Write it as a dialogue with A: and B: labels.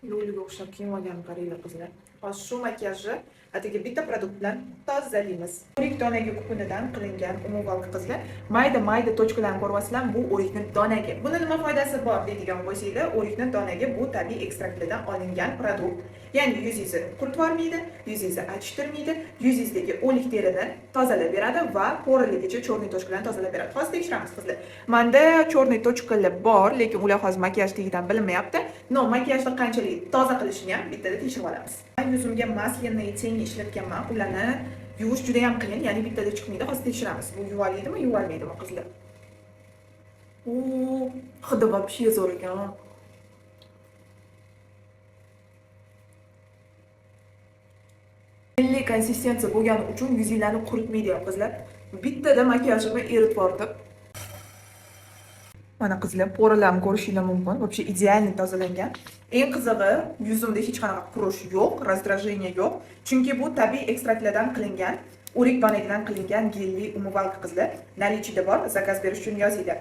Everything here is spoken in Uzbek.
A: Lo'liga o'xshab kiyim olganimni qaranglar, qizlar. Hozir shu makiyajni atigi bitta продукт bilan tozalaymiz. O'rik donagi kukunidan qilingan умывалка, qizlar. Mayda mayda точка larni ko'ryapsizlar, bu o'rikni donagi. Buni nima foydasi bor deydigan bo'lsanglar, o'rikni donagi bu tabiiy ekstraktlardan olingan продукт. Ya'ni yuzingizni quritib yubormaydi, yuzingizni achishtirmaydi, yuzingizdagi o'lik terini tozalab beradi va пора largacha черный точка larni tozalab beradi. Hozir tekshiramiz, qizlar. Menda черный точка lar bor, lekin ular hozir makiyaj tagidan bilinmayapti. Но makiyajni qanchalik toza qilishini ham bittada tekshirib olamiz. Men yuzimga масляные тени ishlatganman. Ularni yuvish juda ham qiyin, ya'ni bittada chiqmaydi. Hozir tekshiramiz. Bu yuvolmaydimi, yuvolmaydimi, qizlar? U hidi вообще zo'r ekan. Milliy konsistensiya bo'lgani uchun yuzinglarni quritmaydi ham, qizlar. Bittada makiyajimni eritib yubordim. Mana, qizlar, пора larni ko'rishinglar mumkin. Вообще идеальный tozalangan. Eng qizig'i, yuzimda hech qanaqa qurish yo'q, раздражение yo'q. Chunki bu tabiiy ekstraktlardan qilingan, o'rik donagidan qilingan gelli умывалка, qizlar. Наличие da bor, заказ berish uchun yozinglar.